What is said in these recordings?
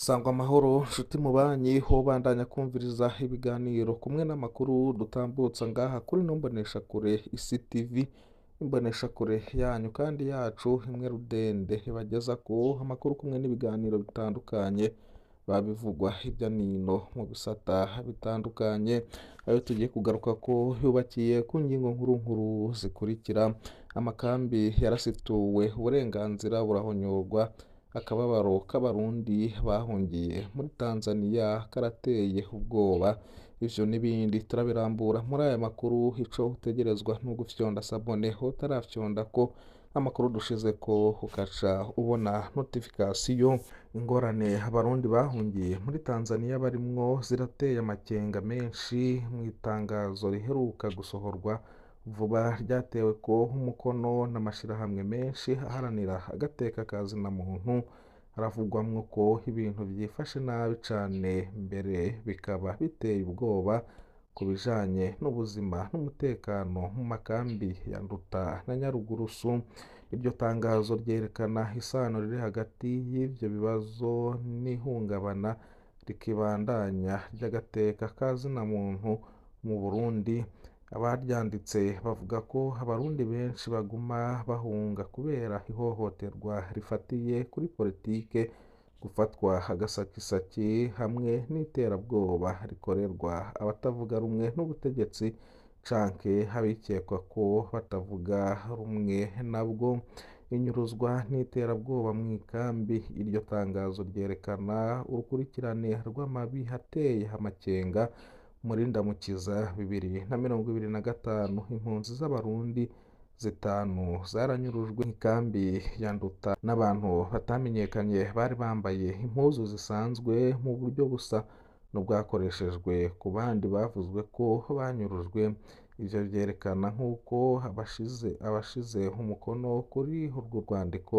Sangwa amahoro nshuti mubanyi hobandanya kumviriza ibiganiro kumwe n'amakuru dutambutsa ngaha kuri ino mboneshakure Isi TV, imboneshakure yanyu kandi yacu imwe rudende ibageza ku amakuru kumwe n'ibiganiro bitandukanye babivugwa hirya nino mu bisata bitandukanye, ayo tugiye kugaruka ko yubakiye ku ngingo nkuru nkuru zikurikira: amakambi yarasituwe, uburenganzira burahonyorwa, akababaro k'abarundi bahungiye muri Tanzania karateye ubwoba, ivyo n'ibindi turabirambura muri aya makuru. Ico utegerezwa ni ugufyonda sabone utarafyonda ko amakuru dushizeko ukaca ubona notification. Ingorane abarundi bahungiye muri Tanzania barimwo zirateye amakenga menshi. Mu itangazo riheruka gusohorwa vuba ryatewe ko umukono n'amashirahamwe menshi aharanira agateka ka zina muntu, haravugwamwo ko ibintu vyifashe nabi cane, mbere bikaba biteye ubwoba ku bijanye n'ubuzima n'umutekano mu makambi ya Nduta na Nyarugurusu. Iryo tangazo ryerekana isano riri hagati y'ivyo bibazo n'ihungabana rikibandanya ry'agateka ka zina muntu mu Burundi. Abaryanditse bavuga ko abarundi benshi baguma bahunga kubera ihohoterwa rifatiye kuri politike, gufatwa agasakisaki hamwe n'iterabwoba rikorerwa abatavuga rumwe n'ubutegetsi canke abikekwa ko batavuga rumwe nabwo, inyuruzwa n'iterabwoba mw'ikambi. Iryo tangazo ryerekana urukurikirane rw'amabi ateye amakenga. Muri Ndamukiza 2025, impunzi z'abarundi zitanu zaranyurujwe mw'ikambi ya Nduta n'abantu batamenyekanye bari bambaye impuzu zisanzwe mu buryo busa n'ubwakoreshejwe ku bandi bavuzwe ko banyurujwe. Ivyo vyerekana nk'uko abashize umukono kuri urwo rwandiko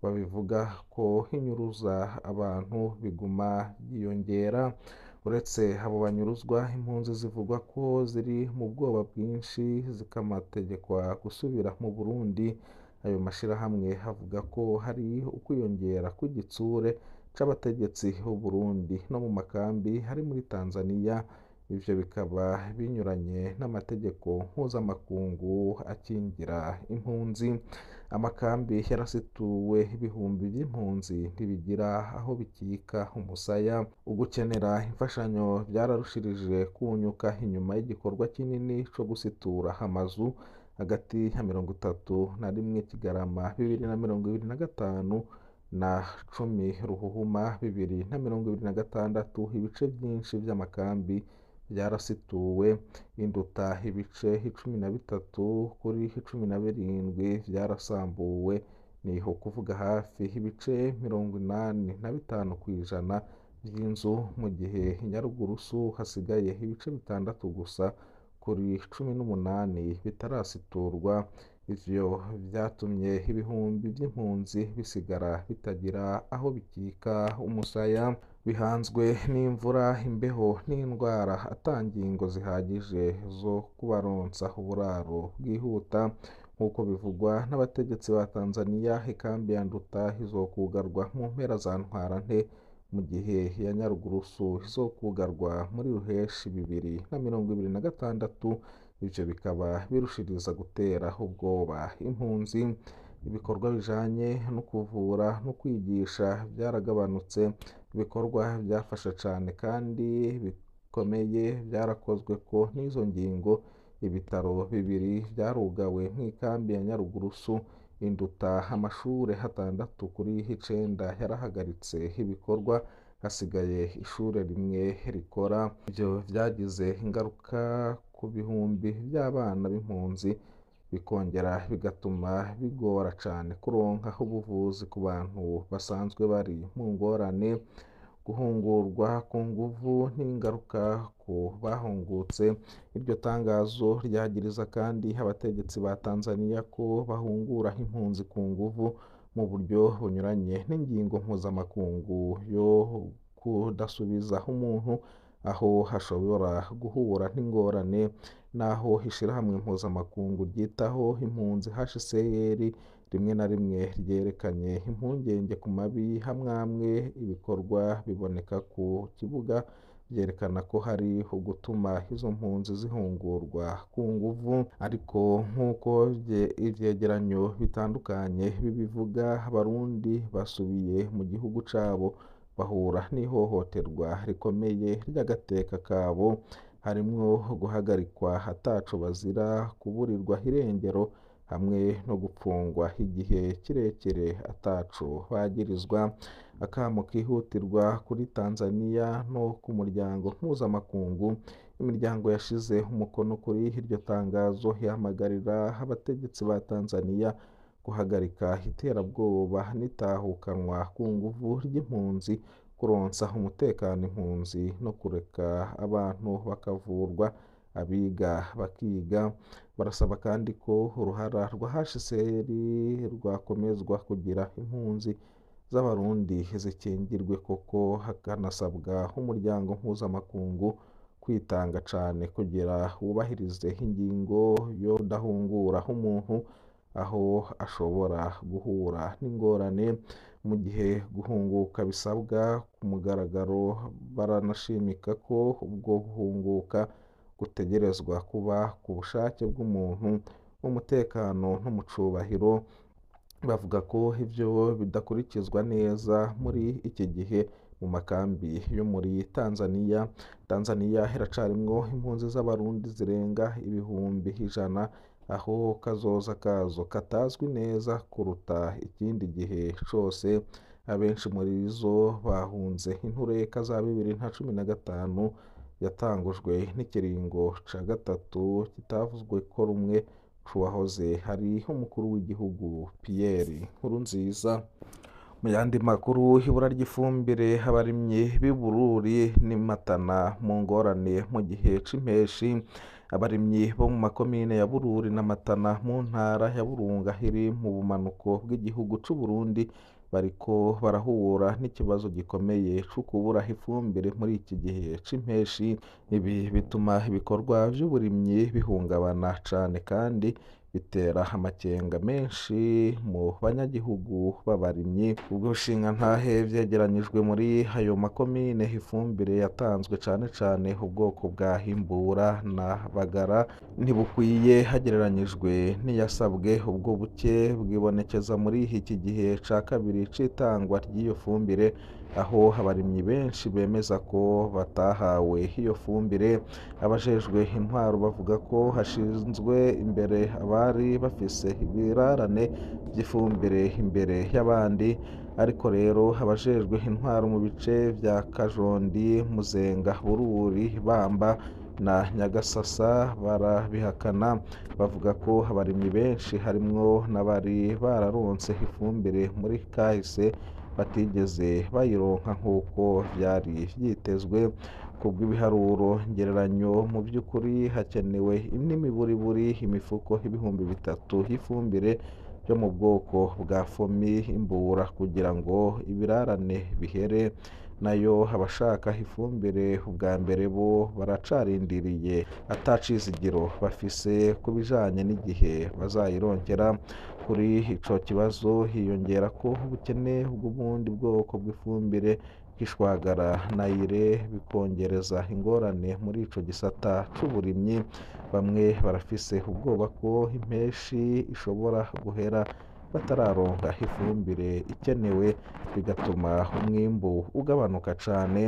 babivuga ko inyuruza abantu biguma vyiyongera. Uretse abo banyuruzwa, impunzi zivugwa ko ziri mu bwoba bwinshi zikamategekwa gusubira mu Burundi. Ayo mashirahamwe avuga ko hari ukwiyongera kw'igitsure c'abategetsi b'u Burundi no mu makambi ari muri Tanzania, ivyo bikaba binyuranye n'amategeko mpuzamakungu akingira impunzi. Amakambi yarasituwe, ibihumbi vy'impunzi ntibigira aho bikika umusaya. Ugukenera imfashanyo vyararushirije kunyuka inyuma y'igikorwa kinini co gusitura amazu hagati ya 31 Kigarama 2025 na 10 Ruhuhuma 2026. Ibice vyinshi vy'amakambi vyarasituwe. Induta ibice 13 kuri 17 vyarasambuwe, ni ukuvuga hafi ibice 85% vy'inzu, mu gihe i Nyarugurusu hasigaye ibice 6 gusa kuri 18 bitarasiturwa. Ivyo vyatumye ibihumbi vy'impunzi bisigara bitagira aho bikika umusaya, bihanzwe n'imvura, imbeho n'indwara, ata ngingo zihagije zo kubaronsa uburaro bwihuta. Nk'uko bivugwa n'abategetsi ba Tanzania, ikambi ya Nduta izokugarwa mu mpera za Ntwarante, mu gihe iya Nyarugurusu izokugarwa muri Ruheshi 2026. Ivyo bikaba birushiriza gutera ubwoba impunzi. Ibikorwa bijanye no kuvura no kwigisha vyaragabanutse. Ibikorwa vyafasha cane kandi bikomeye vyarakozwe ko n'izo ngingo. Ibitaro bibiri vyarugawe mw'ikambi ya Nyarugurusu. Induta amashure 6 kuri 9 yarahagaritse ibikorwa, hasigaye ishure rimwe rikora. Ivyo vyagize ingaruka ku bihumbi vy'abana b'impunzi, bikongera bigatuma bigora cane kuronka ubuvuzi ku bantu basanzwe bari mu ngorane. Guhungurwa ku nguvu n'ingaruka ku bahungutse. Iryo tangazo ryagiriza kandi abategetsi ba Tanzania ko bahungura impunzi ku nguvu mu buryo bunyuranye n'ingingo mpuzamakungu yo kudasubiza umuntu aho hashobora guhura n'ingorane. Naho ishirahamwe mpuzamakungu ryitaho impunzi HCR rimwe na rimwe ryerekanye impungenge ku mabi hamwamwe, ibikorwa biboneka ku kibuga vyerekana ko hari ugutuma izo mpunzi zihungurwa ku nguvu. Ariko nk'uko ivyegeranyo bitandukanye bibivuga, Abarundi basubiye mu gihugu cabo bahura n'ihohoterwa rikomeye ry'agateka kabo, harimwo guhagarikwa ataco bazira, kuburirwa irengero hamwe no gupfungwa igihe kirekire ataco bagirizwa. Akamo kihutirwa kuri Tanzania no ku muryango mpuzamakungu. Imiryango yashize umukono kuri iryo tangazo ihamagarira abategetsi ba Tanzania guhagarika iterabwoba n'itahukanwa ku nguvu ry'impunzi, kuronsa umutekano impunzi no kureka abantu bakavurwa, abiga bakiga. Barasaba kandi ko uruhara rwa HCR rwakomezwa kugira impunzi z'Abarundi zikingirwe koko, hakanasabwa umuryango mpuzamakungu kwitanga cane kugira wubahirize ingingo yo kudahungura umuntu aho ashobora guhura n'ingorane mu gihe guhunguka bisabwa ku mugaragaro. Baranashimika ko ubwo guhunguka gutegerezwa kuba ku bushake bw'umuntu, umutekano no mu cubahiro. Bavuga ko ivyo bidakurikizwa neza muri iki gihe mu makambi yo muri Tanzania. Tanzania iracarimwo impunzi z'Abarundi zirenga 100,000, aho kazoza kazo katazwi neza kuruta ikindi gihe cose. Abenshi muri zo bahunze intureka za 2015 yatangujwe n'ikiringo ca gatatu kitavuzweko rumwe c'uwahoze ari umukuru w'igihugu Pierre Nkurunziza. Mu yandi makuru, ibura ry'ifumbire, abarimyi b'i Bururi n'i Matana mu ngorane mu gihe c'impeshi. Abarimyi bo mu makomine ya Bururi na Matana mu ntara ya Burunga iri mu bumanuko bw'igihugu c'Uburundi bariko barahura n'ikibazo gikomeye co kubura ifumbire muri iki gihe c'impeshi. Ibi bituma ibikorwa vy'uburimyi bihungabana cane kandi bitera amakenga menshi mu banyagihugu b'abarimyi. Ubwo bushingantahe vyegeranyijwe muri ayo makomine, ifumbire yatanzwe cane cane ubwoko bwa Himbura na Bagara ntibukwiye hagereranyijwe n'iyasabwe. Ubwo buke bwibonekeza muri iki gihe ca kabiri c'itangwa ry'iyo fumbire, aho abarimyi benshi bemeza ko batahawe iyo fumbire. Abajejwe intwaro bavuga ko hashinzwe imbere abari bafise ibirarane vy'ifumbire imbere y'abandi. Ariko rero abajejwe intwaro mu bice vya Kajondi, Muzenga, Bururi, Bamba na Nyagasasa barabihakana, bavuga ko abarimyi benshi harimwo n'abari bararonse ifumbire muri kahise batigeze bayironka nk'uko vyari vyitezwe. Kubw'ibiharuro ngereranyo, mu vy'ukuri hakenewe n'imiburiburi imifuko 3000 y'ifumbire yo mu bwoko bwa Fomi Imbura kugira ngo ibirarane bihere. Nayo abashaka ifumbire ubwa mbere bo baracarindiriye ata cizigiro bafise ku bijanye n'igihe bazayironkera. Kuri ico kibazo hiyongerako ubukene bw'ubundi bwoko bw'ifumbire bw'ishwagara na ire, bikongereza ingorane muri ico gisata c'uburimyi. Bamwe barafise ubwoba ko impeshi ishobora guhera batararonka ifumbire ikenewe, bigatuma umwimbu ugabanuka cane.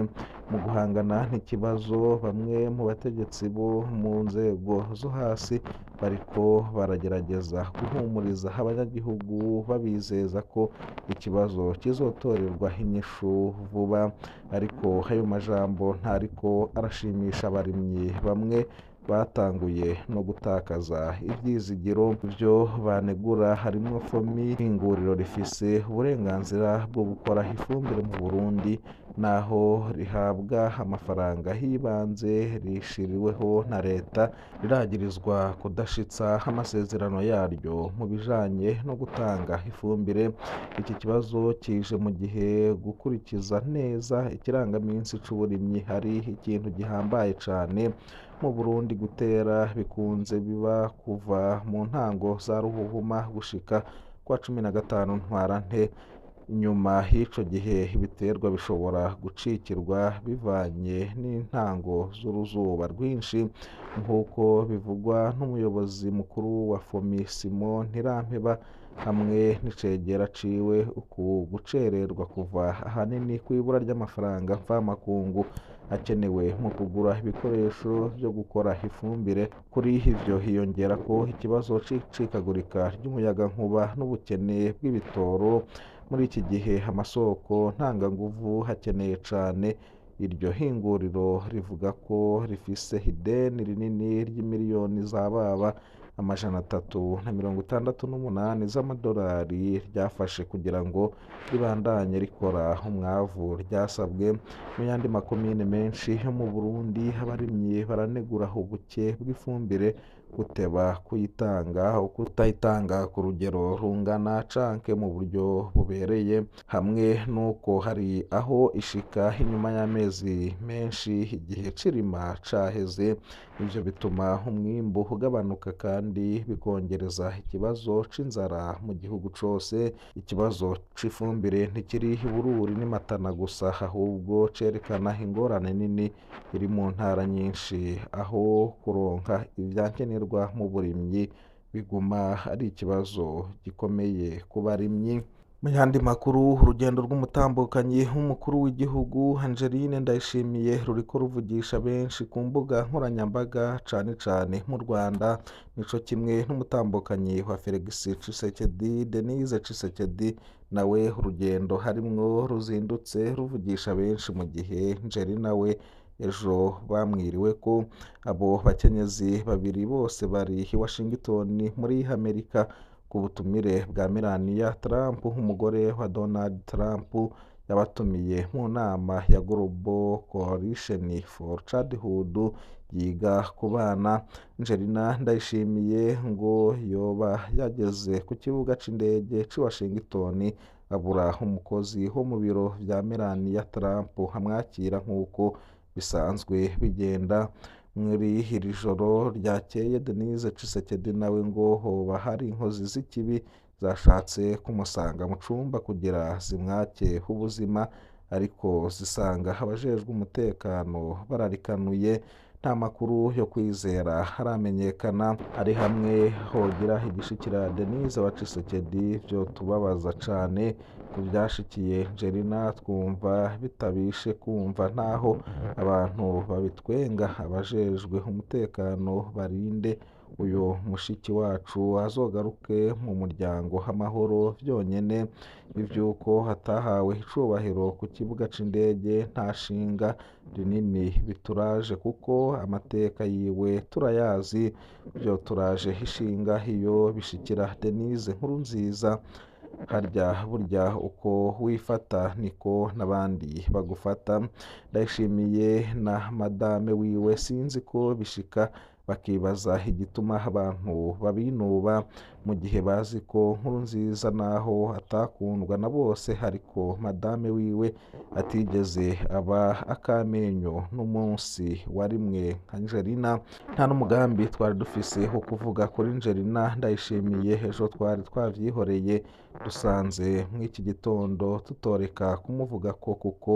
Mu guhangana n'ikibazo, bamwe mu bategetsi bo mu nzego zo hasi bariko baragerageza guhumuriza abanyagihugu babizeza ko ikibazo kizotorerwa inyishu vuba. Ariko ayo majambo ntariko arashimisha abarimyi, bamwe batanguye no gutakaza ivyizigiro. Ivyo banegura harimwo Fomi, ihinguriro rifise uburenganzira bwo gukora ifumbire mu Burundi, Naho rihabwa amafaranga y'ibanze rishiriweho na leta, riragirizwa kudashitsa amasezerano yaryo mu bijanye no gutanga ifumbire. Iki kibazo kije mu gihe gukurikiza neza ikirangaminsi c'uburimyi hari ikintu gihambaye cane mu Burundi. Gutera bikunze biba kuva mu ntango za ruhuhuma gushika kwa 15 Ntwarante. Inyuma y'ico gihe ibiterwa bishobora gucikirwa bivanye n'intango z'uruzuba rwinshi, nk'uko bivugwa n'umuyobozi mukuru wa FOMI Simon Ntirampeba hamwe n'icegera ciwe. Uku gucererwa kuva ahanini kw'ibura ry'amafaranga mvamakungu akenewe mu kugura ibikoresho vyo gukora ifumbire. Kuri ivyo hiyongerako ikibazo c'icikagurika ry'umuyagankuba n'ubukene bw'ibitoro. Muri iki gihe amasoko ntanganguvu hakeneye cane. Iryo hinguriro rivuga ko rifise ideni rinini ry'imiliyoni zababa 368 z'amadolari ryafashe kugira ngo ribandanye rikora umwavu ryasabwe. Mu yandi makomine menshi yo mu Burundi, abarimyi baranegura ubuke bw'ifumbire, guteba kuyitanga, ukutayitanga ku rugero rungana canke mu buryo bubereye, hamwe n'uko hari aho ishika inyuma y'amezi menshi igihe c'irima caheze. Ivyo bituma umwimbu ugabanuka kandi bikongereza ikibazo c'inzara mu gihugu cose. Ikibazo c'ifumbire ntikiri i Bururi n'i Matana gusa, ahubwo cerekana ingorane nini iri mu ntara nyinshi, aho kuronka ivyankenerwa mu burimyi biguma ari ikibazo gikomeye ku barimyi. Mu yandi makuru, urugendo rw'umutambukanyi w'umukuru w'igihugu Angeline Ndayishimiye ruriko ruvugisha benshi ku mbuga nkoranyambaga, cane cane mu Rwanda. Nico kimwe n'umutambukanyi wa Felix Tshisekedi, Denise Tshisekedi, nawe urugendo harimwo ruzindutse ruvugisha benshi, mu gihe Angelina we ejo bamwiriweko. Abo bakenyezi babiri bose bari i Washington muri Amerika ku butumire bwa Melania Trump, umugore wa Donald Trump, yabatumiye mu nama ya Global Coalition for Childhood yiga ku bana. Angelina Ndayishimiye ngo yoba yageze ku kibuga c'indege c'i Washington abura umukozi wo mu biro vya Melania Trump amwakira nk'uko bisanzwe bigenda. Muri iri joro ryakeye, Denise Tshisekedi nawe ngo hoba hari inkozi z'ikibi zashatse kumusanga mu cumba kugira zimwake ubuzima, ariko zisanga abajejwe umutekano bararikanuye. Nta makuru yo kwizera haramenyekana. Ari hamwe hogira igishikira Denise wa Tshisekedi vyotubabaza cane. Ku vyashikiye Angelina twumva bitabishe kumva, naho abantu babitwenga. Abajejwe umutekano barinde uyo mushiki wacu azogaruke mu muryango amahoro vyonyene. Ivy'uko atahawe icubahiro ku kibuga c'indege nta shinga rinini bituraje, kuko amateka yiwe turayazi. Vyoturaje ishinga iyo bishikira Denise Nkurunziza. Harya burya uko wifata niko n'abandi bagufata. Ndayishimiye na madame wiwe sinzi ko bishika bakibaza igituma abantu babinuba, mu gihe bazi ko Nkurunziza naho atakundwa na bose, ariko madame wiwe atigeze aba akamenyo n'umunsi wa rimwe nka Angelina. Nta n'umugambi twari dufise wo kuvuga kuri Angelina Ndayishimiye, ejo twari twavyihoreye, dusanze mw'iki gitondo tutoreka kumuvugako kuko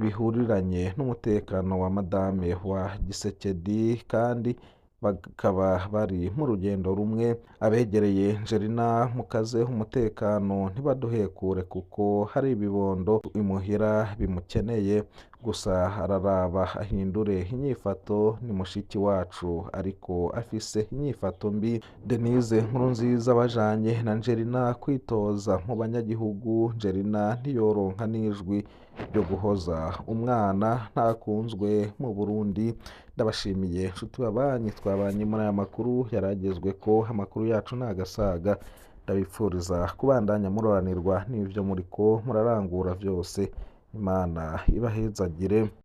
bihuriranye n'umutekano wa madame wa Gisekedi, kandi bakaba bari mu rugendo rumwe. Abegereye Angelina mukaze umutekano, ntibaduhekure kuko hari ibibondo imuhira bimukeneye. Gusa araraba ahindure inyifato, ni mushiki wacu ariko afise inyifato mbi. Denise Nkurunziza bajanye na Angelina kwitoza mu banyagihugu, Angelina ntiyoronka n'ijwi ryo guhoza umwana, ntakunzwe mu Burundi. Ndabashimiye nshuti babanyi twabanye muri aya makuru yaragezweko. Amakuru yacu ntagasaga. Ndabipfuriza kubandanya muroranirwa n'ivyo muriko murarangura vyose. Imana ibahezagire.